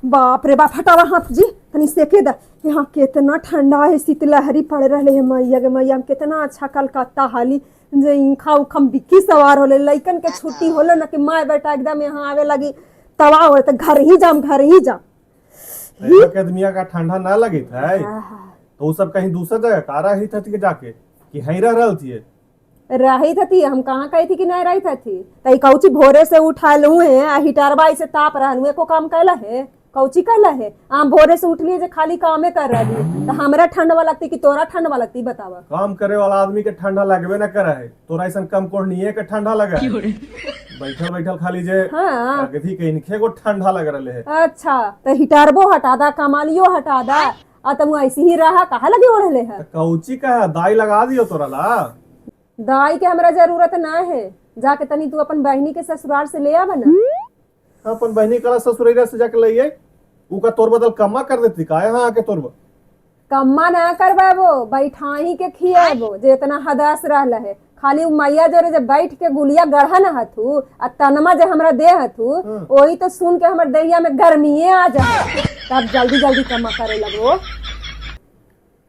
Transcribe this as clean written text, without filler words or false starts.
बाप रे बाप, हटावा हाथ जी, तनी सेके द। यहाँ कितना ठंडा है, शीतलहरी पड़ रहे है। मैया के मैया, हम कितना अच्छा कलकत्ता हाली जे इंखा उखम बिक्की सवार होले। लइकन के छुट्टी होलो ना कि माय बेटा एकदम यहाँ आवे लगी तवा हो तो घर ही जाम, घर ही जाम। यहाँ के आदमिया का ठंडा ना लगित है तो वो सब कहीं दूसर जगह का रही थी के जाके कि हई रह रहल थी? रही थी, हम कहाँ कही थी कि नहीं रही थी? तई कौची भोरे से उठाल हुए आ हिटरबा ऐसे ताप रहल हुए को काम कैला है? कौची कैला है? हम भोरे से उठलिए जे खाली कामे कर रही तो हमरा ठंडवा लगती कि तोरा ठंडवा लगती, बतावा। काम करे वाला आदमी के ठंडा लगबे ना करे है। तोरा ऐसा कम कोढ़निए के ठंडा लगे है। बैठल बैठल खाली जे अगधी के इनखे को ठंडा लग रहे है। अच्छा, तो हिटरबो हटा दा, कमालियो हटा दा आ तुम ऐसे ही रहा, कहा लगे ओढ़ले है? तो कौची का है, दाई लगा दियो तोरा ला। दाई के हमरा जरूरत ना है। जाके तनी तू अपन बहनी के ससुराल से ले आवा ना। अपन बहनी कला ससुरैया से जाके लइए? उका तोर बदल कम्मा कर देती का यहाँ आके तोर कम्मा ना करवाबो, बैठाही के खियाबो जे इतना हदास रहल है। खाली उ मैया जोरे जे बैठ के गुलिया गढ़ा न हथू आ तनमा जे हमरा दे हथू, वही तो सुन के हमर देहिया में गर्मीए आ जाए, तब जल्दी जल्दी कम्मा करे लगो।